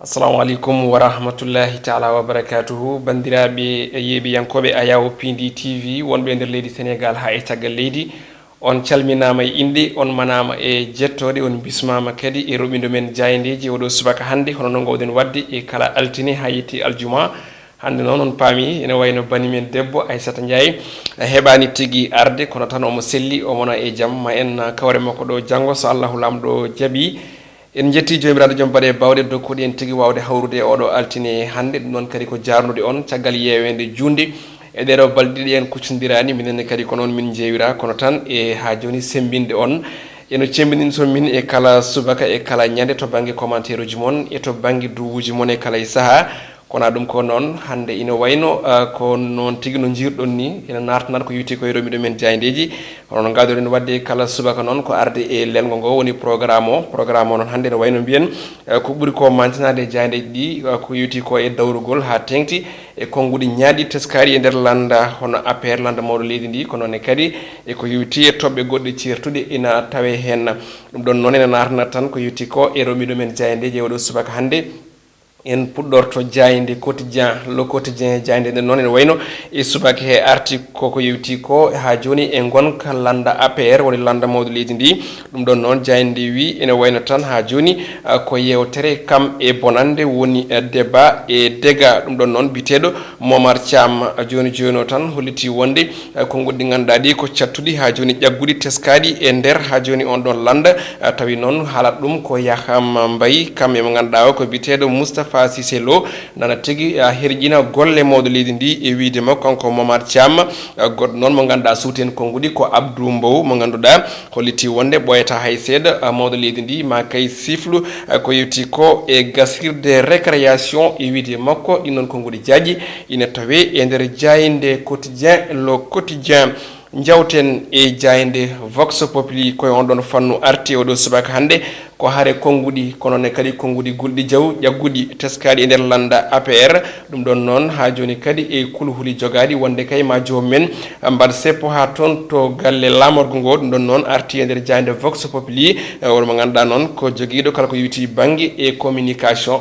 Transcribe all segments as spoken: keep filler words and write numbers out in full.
Assalamu aleykum wa rahmatullahi taala wa barakatuhu. Banndiraaɓe yeeɓiyankooɓe Ayawo P D T V, wonɓe e nder leydi Senegaal haa e caggal leydi, on calminaama e innde, on manaama e jettooɗe, on bismaama kadi e roɓindo men jaayndeeji oɗo subaka hannde, hono no ngoowɗen waɗde e kala altine haa yetti aljuma. Hannde noon, on paami, ene wayno bani men debbo Aissata Ndiaye heɓaani tigi arde, kono tan omo selli, omo wona e jam. Ma en kawre makko ɗo janngo, so Allahu Laamɗo jaɓi. En njetti Joomiraaɗo Joom baɗe bawɗe dokkuɗo en tigi waawde hawrude e oɗo altine hannde. Ɗum noon kadi ko jaarnude on caggal yeeweende juunde. E ɗeɗo balɗe ɗiɗi en kuccondiraani, minen ne kadi ko noon min njeewira, kono tan e haa jooni semmbinde on. Eno cemmbindinto min e kala subaka, e kala ñande, to bannge commentaire uji mon, e to bannge duwuuji mon e kala e sahaa. Kono ɗum ko noon, hannde ina wayno, ah, ko noon tigi no njiirɗon ni, ina naatnata ko yowiti ko e roɓindo men jaayndeeji. Hono no ngaawɗen waɗde kala subaka noon, ko arde e lelngo ngo woni programme o. Programme o noon hannde no wayno mbiyen, eh, ko ɓuri ko mantinaade e jaayndeeji ɗi, eh, ko yowiti ko e dawrugol haa teeŋti e konnguɗi ñaaɗi teskaaɗi e nder lannda hono A P R, lannda mawɗo leydi ndi, ko noon ne kadi e ko yowiti e toɓɓe goɗɗe ceertuɗe ina tawee heen. Ɗum ɗoon noon ene naatana tan ko yowiti ko e roɓindo men jaayndeeji e oɗo subaka hannde. En puɗɗorto jaaynde Quotidien, Le Quotidien, jaaynde nden noon ene wayno e subaka he arti koko yewti ko haa jooni e ngonka lannda A P R, woni lannda mawɗo leydi ndi. Ɗum ɗoon noon jaaynde ndi wi ene wayno tan haa jooni, ah, ko yeewtere kam e bonannde woni, eh, débat et dégâts. Ɗum ɗoon noon biteeɗo Momar Thiam, ah, jooni jooni o tan holliti wonde, eh, konnguɗi ɗi ngannduɗaa ɗi ko cattuɗi haa jooni ƴagguɗi teskaaɗi e nder haa jooni on ɗoon lannda. Ah, tawi noon haalat ɗum ko Yaham Mbaye, kam e mo ngannduɗaa o ko biteeɗo Moustapha Cissé Lo, nana tigi, ah, herƴina golle mawɗo leydi ndi e wiyde makko kanko Momar Thiam. Ah, goɗɗo noon mo ngannduɗaa suuti en konnguɗi ko Abdou Mbow mo ngannduɗaa holliti wonde ɓooyata hay seeɗa, ah, mawɗo leydi ndi ma kay siflu, ah, ko yewti ko e gasirde récréation e wiyde makko. Ɗin noon konnguɗi jaaƴi ina tawee e nder jaaynde Quotidien, Le Quotidien. Njawten e jaaynde Vox Populi, koye on ɗon fannu arti e oɗo subaka hannde. Ko hare konnguɗi, kono ne kadi konnguɗi gulɗi jaw ƴagguɗi teskaaɗi e nder lannda A P R. Ɗum ɗon noon haa jooni kadi e kulhuli jogaaɗi wonde kay ma joom men mbaɗ seppo haa toon to galle laamorgo ngo. Ɗum ɗon noon arti e nder jaaynde Vox Populi, e oɗo mo ngannduɗaa noon ko jogiiɗo kala ko yowiti bannge e communication.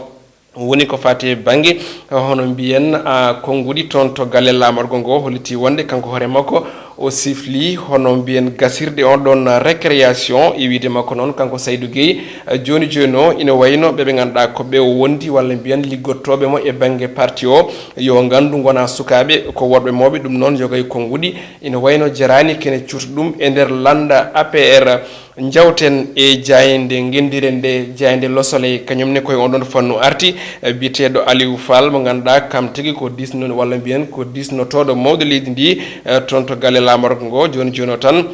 Woni ko faati e bannge, hono mbiyen, ah, konnguɗi toon to galle laamorgo ngo, holliti wonde kanko hoore makko o sifli, hono mbiyen gasirɗe on ɗon récréation, e wiyde makko noon kanko Saydou Guèye. Ah, jooni jooni o ina wayno ɓe ɓe ngannduɗaa ko ɓe o wondi walla mbiyen liggottooɓe mo e bannge parti o, yo nganndu ngona sukaaɓe ko worɓe mawɓe, ɗum noon yogay konnguɗi ina wayno jaraani kene cuuta ɗum e nder lannda A P R. Njawten e jaaynde ngenndiire nde, jaaynde Le Soleil, kañum ne koye on ɗon fannu arti, eh, biyeteeɗo Aliou Fall, mo ngannduɗaa kam tigi ko diisno walla mbiyen ko diisnotooɗo mawɗo leydi ndi, eh, toon to galle laamorgo ngo. Jooni jooni o tan,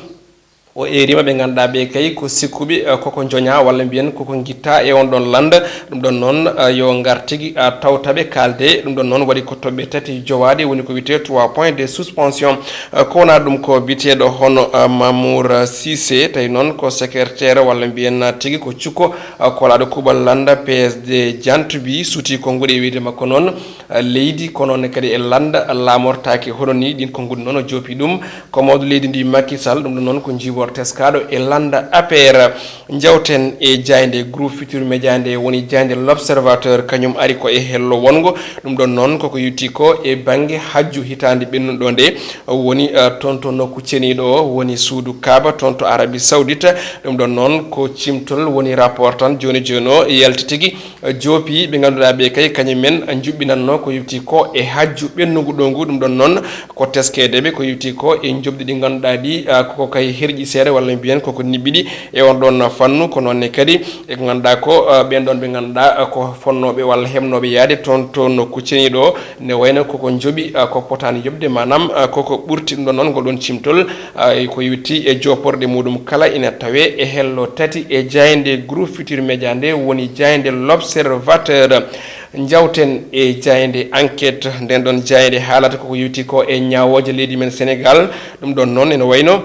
o eerima ɓe ngannduɗaa ɓe kay ko sikkuɓe, eh, koko njoña walla mbiyen koko ngitta e on ɗon lannda. Ɗum ɗon noon, eh, yo ngar tigi, eh, tawtaɓe kaalde. Ɗum ɗon noon waɗi ko toɓɓe tati jowaaɗe, woni ko wiyetee trois points de suspension. Eh, ko wonaa ɗum ko biyeteeɗo hono, eh, Mamour Cissé, tawi noon ko secrétaire walla mbiyen tigi ko cukko, eh, kolaaɗo kuuɓal lannda P S D Jantubi, suuti konnguɗi e wiyde makko noon, eh, leydi, kono ne kadi e lannda laamortaake hono ni. Ɗin konnguɗi noon o joopi ɗum ko mawɗo leydi ndi Macky Sall, ɗum ɗon noon ko njiiboor teskaaɗo e lannda A P R. Njawten e jaaynde Groupe Futurs Médias nde woni jaaynde L'Observateur, kañum ari ko e hello wonngo. Ɗum ɗon noon koko yowti ko e bannge hajju hitaande ɓennuɗo nde woni, eh, toon to nokku ceniiɗo o woni suudu Kaaba toon to Arabie Saoudite. Ɗum ɗon noon ko cimtol woni rapport tan jooni jooni o yalti tigi, eh, joopi ɓe ngannduɗaa ɓe kay kañum en njuɓɓinatno ko yowti ko e hajju ɓennugu ɗo ngu. Ɗum ɗon noon ko teskeede ɓe ko yowti ko e njoɓdi ɗi ngannduɗaa ɗi, ah, koko kay herƴi seeɗa walla mbiyen koko niɓɓiɗi e on ɗon fannu. Ko noon ne kadi e ko ngannduɗaa ko, ah, ɓeen ɗon ɓe ngannduɗaa, ah, ko fonnooɓe walla heɓnooɓe yaade toon to nokku ceniiɗo o, ne wayno koko njoɓi, ah, ko potaani yoɓde, maanaam, ah, koko ɓurti. Ɗum ɗon noon ngol ɗon cimtol, ah, e ko yowti e jooporɗe muɗum kala ina tawee e hello tati e jaaynde Groupe Futurs Médias nde woni jaaynde L'Observateur. Njawten e jaaynde Enquête, nden ɗon jaaynde haalata koko yowti ko e ñaawooje leydi men Senegaal. Ɗum ɗon noon ene wayno,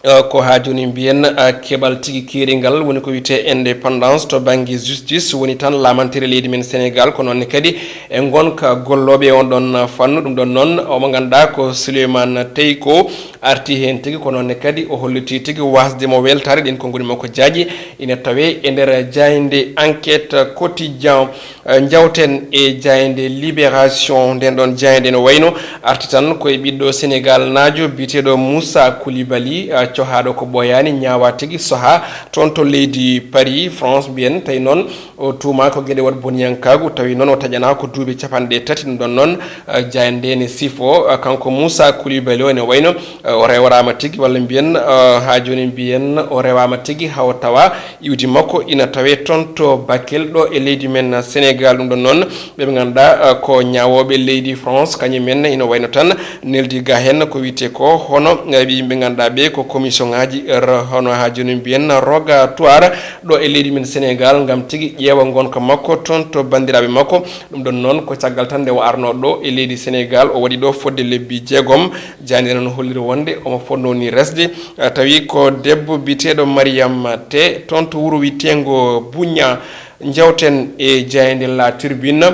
eh, ko haa jooni mbiyen, eh, keɓal tigi keeringal woni ko wiyetee indépendance to bannge justice woni tan laamantere leydi men Senegaal, ko noon ne kadi e ngonka gollooɓe e on ɗon fannu. Ɗum ɗon noon omo ngannduɗaa ko Souleymane Teiko, arti heen tigi, ko noon ne kadi o hollitii tigi waasde mo weltaare. Ɗeen ko ngoni makko jaaƴe ina tawee e nder jaaynde Enquête Quotidien. Eh, njawten e jaaynde Libération. Ndeen ɗoon jaaynde no wayno arti tan ko e ɓiɗɗo Senegal naajo biyeteeɗo Moussa Koulibaly, eh, cohaaɗo ko ɓooyaani, ñaawaa tigi sohaa toon to leydi Paris, France mbiyen. Tawi noon o tuumaa ko geɗe waɗ boniyankaagu, tawi noon o taƴanaa ko duuɓi capanɗe tati. Ɗum ɗoon noon, eh, jaaynde nde ne sifo, eh, kanko Moussa Koulibaly o ene wayno, eh, o reworaama tigi, walla mbiyen, eh, haa jooni mbiyen o rewaama tigi, haa o tawa iwdi makko ina tawee toon to Bakel ɗo e leydi men Senegal. Ɗum ɗoon noon, ɓe ɓe ngannduɗaa, eh, ko ñaawooɓe leydi France, kañum en ina wayno tan neldi ga heen ko wiyetee ko hono, eh, ɓe yimɓe ngannduɗaa ɓe ko commission ŋaaji, eh, hono haa jooni mbiyen rogatoire ɗo e leydi men Senegal ngam tigi ƴeewa ngonka makko toon to banndiraaɓe makko. Ɗum ɗoon noon ko caggal tan nde o arnoo ɗo e leydi Senegal, o waɗi ɗo fodde lebbi jeegom. Jaaynde noon holliri wonde omo fotnoo ni resde, eh, tawi ko debbo biyeteeɗo Mariam Te toon to wuro wiyeteengo Buña. Njawten e jaaynde La Tribune.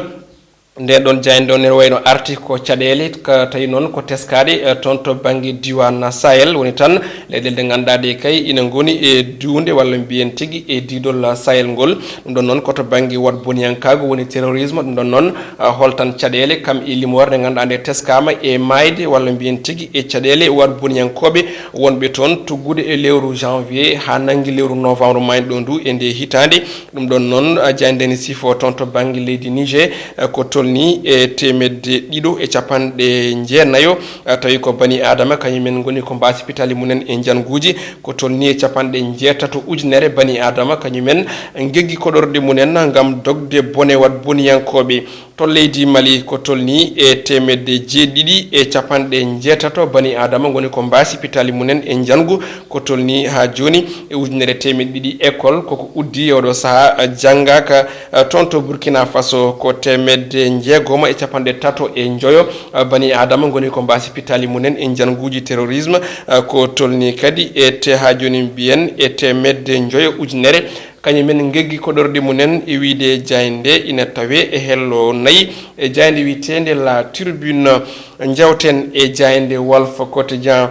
Ndeen ɗoon jaaynde o ne wayno arti ko caɗeele, ka tawi noon ko teskaaɗe, eh, toon to bannge diiwaan Sahel, woni tan leyɗeele ɗe ngannduɗaa ɗe kay ina ngoni e duunde walla mbiyen tigi e diidol Sahel ngol. Ɗum ɗoon noon ko to bannge waɗ boniyankaagu woni terrorisme. Ɗum ɗoon noon, ah, holtan caɗeele kam e limoore nde ngannduɗaa nde teskaama e maayde walla mbiyen tigi e caɗeele waɗ boniyankooɓe wonɓe toon tuggude e lewru janvier haa nanngi lewru novembre maayde ɗo ndu e nde hitaande. Ɗum ɗoon noon, ah, jaaynde nde ne sifo toon to bannge leydi Niger, ah, ko tolnii e teemedde ɗiɗo e capanɗe jeenayo, ah, tawi ko bani Aadama kañum en ngoni ko mbaasi pitaali mum en e njannguuji, ko tolnii e capanɗe njeetato ujunere bani Aadama kañum en ngeggi koɗorɗe mum en ngam dogde bone waɗ boniyankooɓe. To leydi Mali ko tolnii e teemedde jeeɗiɗi e capanɗe njeetato bani Aadama ngoni ko mbaasi pitaali mum en e njanngu, ko tolnii haa jooni e ujunere teemedde ɗiɗi école koko uddi e oɗo sahaa janngaaka. Eh, toon to Burkina Faso ko teemedde njeegoma e capanɗe tato e njoyo, eh, bani Aadama ngoni ko mbaasi pitaali mum en e njannguuji terrorisme, eh, ko tolnii kadi e te haa jooni mbiyen e teemedde njoyo ujunere. Kañum en ngeggi koɗorɗe mum en e wiyde jaaynde ina tawee e hello nayi e jaaynde wiyeteende La Tribune. Njawten e jaaynde Walf Quotidien.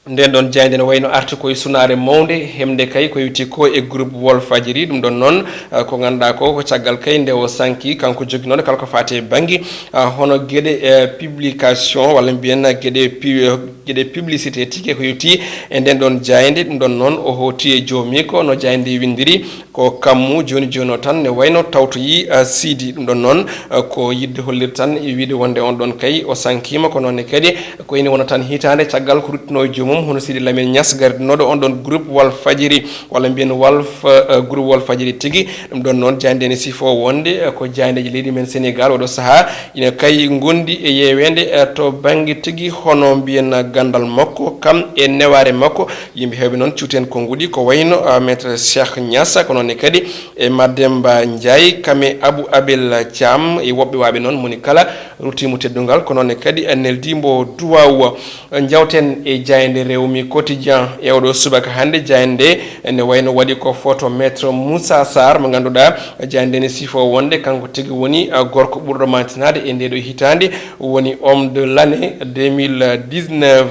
Ndeen ɗoon jaaynde ne wayno arti koye sunaare mawnde, hemde kay ko yowiti ko e groupe Walfadjri. Ɗum ɗoon noon, eh, ko ngannduɗaa ko, ko caggal kay nde o sanki, kanko joginooɗo kala ko faati e bannge, eh, hono geɗe, eh, publication walla mbiyen geɗe pi-, geɗe publicité tigi ko yowiti e ndeen ɗoon jaaynde. Ɗum ɗoon noon o hooti e joomi ko no jaaynde winndiri. Ko kammu jooni jooni o tan ne wayno tawtoyi, ah, Siidi. Ɗum ɗoon noon, ah, ko yiɗde hollirde tan e wiyde wonde on ɗoon kay o sankiima, ko noon ne kadi ko ina wona tan hitaande caggal ko ruttinoo e joomum, hono Siidi Lamin Ñas gardinooɗo on ɗoon groupe Walfadjri, walla mbiyen Walf, ah, groupe Walfadjri tigi. Ɗum ɗoon noon jaaynde ne sifo wonde, ah, ko jaayndeeji leydi men Senegal oɗo sahaa ina kay ngondi e yeeweende, ah, to bannge tigi hono mbiyen ganndal makko kam e newaare makko. Yimɓe heewɓe noon cuuti heen konnguɗi ko wayno, ah, Maître Cheikh Niass, ko noon ne kadi e Mademba Ndiaye, kam e Abou Abel Thiam e woɓɓe waaɓe noon moni kala ruttiimo teddungal, ko noon ne kadi neldi mbo duwaaw. Njawten e jaaynde Rewmi Quotidien e oɗo subaka hannde, jaaynde ne wayno waɗi ko photo Maître Moussa Sarr mo ngannduɗaa jaaynde ne sifo wonde kanko tigi woni, ah, gorko ɓurɗo mantinaade e ndeeɗo hitaande, woni homme de l'année deux mille dix-neuf.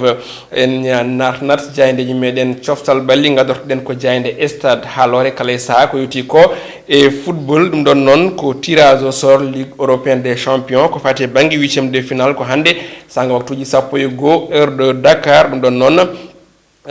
En naatnat jaayndeeji meɗen coftal ɓalli, ngadortoɗen ko jaaynde Stade Haalore. Kala e sahaa ko yowiti ko e football. Ɗum ɗoon noon ko tirage au sort Ligue européenne des champions, ko faati e bannge huitième de finale, ko hannde saanga waktuuji sappo e goo heure de Dakar. Ɗum ɗoon noon,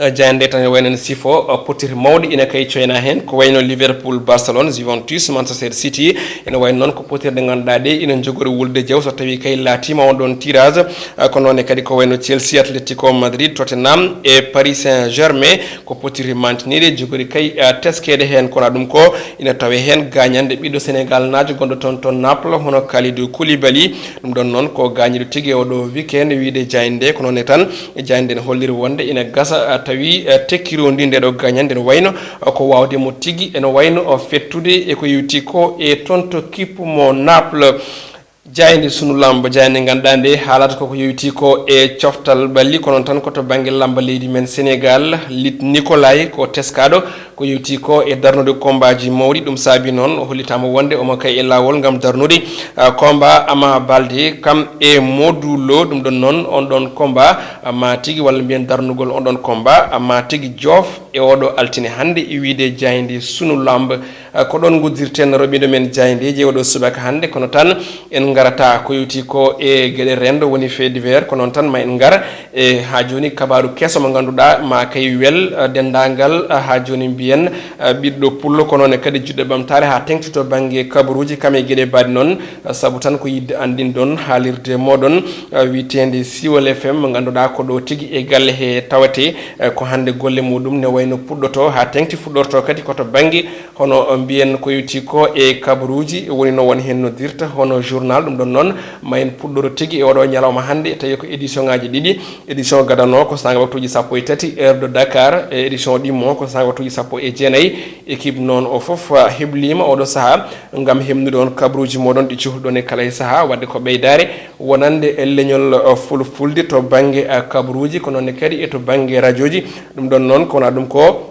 eh, jaaynde tan e wayno ne sifo, eh, pottirɗe mawɗe ina kay coyna heen, ko wayno Liverpool, Barcelone, Juventus, Manchester City. Ene wayno noon ko pottirɗe ngannduɗaa ɗe ina njogori wulde jeew so tawii kay laatiima on ɗoon tirage. Ah, ko noon ne kadi ko wayno Chelsea, Atletico Madrid, Tottenham e Paris Saint-Germain ko pottirɗe mantiniiɗe, jogori kay, ah, teskeede heen. Kono ɗum ko ina tawee heen gaañande ɓiɗɗo Senegal naajo gonɗo toon to Naples, hono Kalidou Koulibaly. Ɗum ɗoon noon ko gaañiiɗo tigi e oɗo weekend, wiyde jaaynde nde. Ko noon ne tan, jaaynde nde ne holliri wonde ina gasa, ah, tawi, ah, tekkiroondi nde ɗo gaañande ne wayno, ah, ko waawde mo tigi, ene wayno, ah, fettude e ko yowiti ko e toon to kippu mo Naples. Jaaynde Sunu Lamb, jaaynde ngannduɗaa nde haalata koko yowiti ko e coftal ɓalli, ko noon tan ko to bannge lamba leydi men Senegal, Luc Nicolaï ko teskaaɗo Ko yewti ko e darnude kombaaji mawɗi, ɗum saabi noon o hollitaama wonde omo kay e laawol ngam darnude, ah, komba Ama Baldé kam e Modou Lo. Ɗum ɗon noon, on ɗon komba, ah, ma tigi, walla mbiyen darnugol on ɗon komba, ah, ma tigi joof e oɗo altine hannde, e wiyde jaaynde Sunu Lamb. Ah, ko ɗon nguddirten roɓindo men jaayndeeji e oɗo subaka hannde, kono tan en ngarata ko yewti ko e geɗe rendo, woni fait divers, ko noon tan ma en ngar e haa jooni kabaaru keso mo ngannduɗaa ma kay wel, ah, denndaangal, ah, haa jooni mbiyen, ah, ɓiɗɗo pullo, ko noon kadi jiɗɗo ɓamtaare haa teŋti to bannge kabaruuji kam e geɗe mbaɗi noon, ah, sabu tan ko yiɗde anndindon haalirde mooɗon, ah, wiyeteende Siwal F M mo ngannduɗaa ko ɗo tigi e galle he tawete, eh, ko hannde golle muɗum ne wayno puɗɗoto haa teŋti fuɗɗorto kadi ko to bannge hono mbiyen ko yewti ko e kabaruuji, woni no won heen noddirta hono journal. Ɗum ɗon noon ma en puɗɗoro tigi e oɗo ñalawma hannde, tawi ko édition ngaji ɗiɗi. Édition gadano ko saanga waktuuji sappo e tati, heure de Dakar, e édition ɗimmo ko saanga waktuuji sappo e jeenayi. Équipe noon o fof, ah, heblima oɗo saha ngam hemnude on kabaruuji moɗon ɗi cuhluɗon e kala e saha, wadde ko ɓeydaare wonande e leñol, ah, fulfulde to bannge, ah, kabaruuji, ko noon kadi e to bannge rajooji. Ɗum ɗon noon ko wona ɗum ko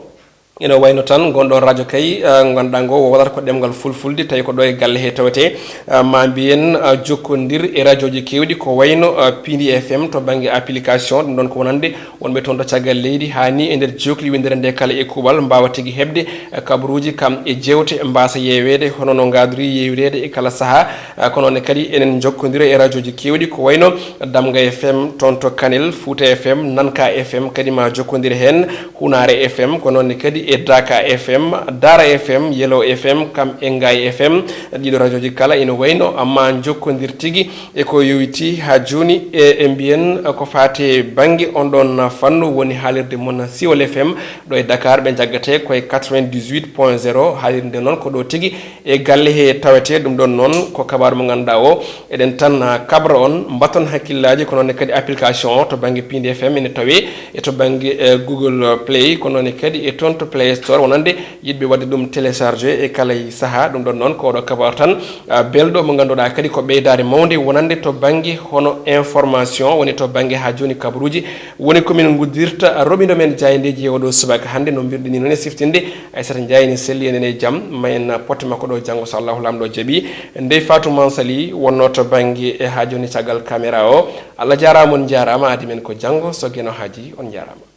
ene wayno tan ngon ɗon rajo kay, ah, ngannduɗaa ngo o waɗata ko ɗemngal fulfulde, tawi ko ɗo e galle he tawete, ah, ma mbiyen, ah, jokkondir e rajooji keewɗi ko wayno, ah, Pindi F M to bannge application, ɗum ɗon ko wonande wonɓe toon to caggal leydi, haa ni e nder jookli winndere nde kala e kuuɓal mbaawa tigi heɓde, eh, kabaruuji kam e jeewte mbaasa yeeweede hono no ngaadori yeewireede e kala saha. Eh, ko noon kadi enen njokkondira e rajooji keewɗi ko wayno Damga F M toon to Kanel, Fuuta F M, Nanka F M kadi ma jokkondire heen, Hunaare F M, ko noon kadi e Daaka F M, Daara F M, Yelo F M kam e Ngaay F M. Ɗiɗo rajooji kala ina wayno ma njokkondir tigi e ko yowitii haa jooni e, e mbiyen ko faati bannge on ɗon fannu woni haalirde mon Siwal F M ɗo e Dakar. Ɓe jaggate ko e quatre-vingt-dix-huit point zéro. Haalirde noon ko ɗo tigi e galle he tawetee. Ɗum ɗon noon ko kabaaru mo ngannduɗaa o, eɗen tan, ah, kabra on, mbaton hakkillaaji, ko noon kadi application o to bannge Pindi F M ene tawee e to bannge, eh, Google Play, ko noon kadi e toon to Play Store, wonande yiɗɓe waɗde ɗum téléchargé e kala e saha. Ɗum ɗon noon ko oɗo kabaaru tan, ah, belɗo mo ngannduɗaa kadi ko ɓeydaare mawnde wonande to bannge hono information, woni to bannge haa jooni kabaruuji, woni ko min nguddirta roɓindo men jaayndeeji e oɗo subaka hannde, no mbirɗen ni noon e siftinde. Aysata Njaay ne selli enen e jam, ma en potte makko ɗo janngo so Allahu Laamɗo jaɓi. Ndey Fatou Mansali wonno to bannge e haa jooni caggal caméra o. Allah jaaraama, on njaaraama, adi men ko janngo so Geno haaji, on njaaraama.